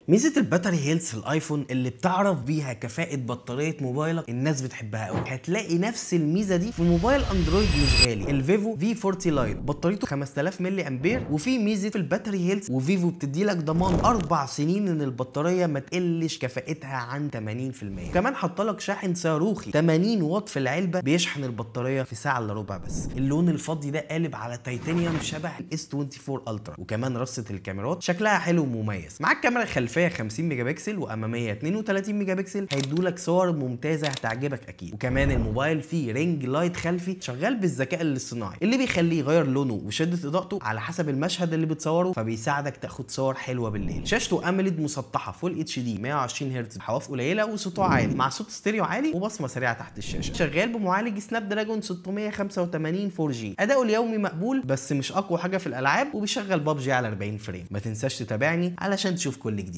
ميزة ال battery health في الايفون اللي بتعرف بيها كفاءة بطارية موبايلك الناس بتحبها قوي. هتلاقي نفس الميزة دي في موبايل اندرويد مش غالي، الفيفو V40 Lite، بطاريته 5000 ملي امبير، وفي ميزة ال battery health، وفيفو بتدي لك ضمان 4 سنين ان البطارية ما تقلش كفاءتها عن 80%. كمان حاطه لك شاحن صاروخي 80 واط في العلبة، بيشحن البطارية في ساعة الا ربع بس. اللون الفضي ده قالب على تيتانيوم شبه ال S24 Ultra، وكمان رصه الكاميرات شكلها حلو ومميز. معاك كاميرا خلفية 50 ميجا بكسل واماميه 32 ميجا بكسل، هيدولك صور ممتازة هتعجبك اكيد. وكمان الموبايل فيه ring light خلفي شغال بالذكاء الاصطناعي اللي بيخليه يغير لونه وشده اضاءته على حسب المشهد اللي بتصوره، فبيساعدك تاخد صور حلوة بالليل. شاشته AMOLED مسطحة full HD 120 هرتز، حواف قليله وسطوع عالي مع صوت ستيريو عالي وبصمه سريعة تحت الشاشة. شغال بمعالج Snapdragon 685 4G، اداؤه اليومي مقبول بس مش اقوى حاجة في الالعاب، وبيشغل بابجي على 40 frame. ما تنساش تتابعني علشان تشوف كل جديد.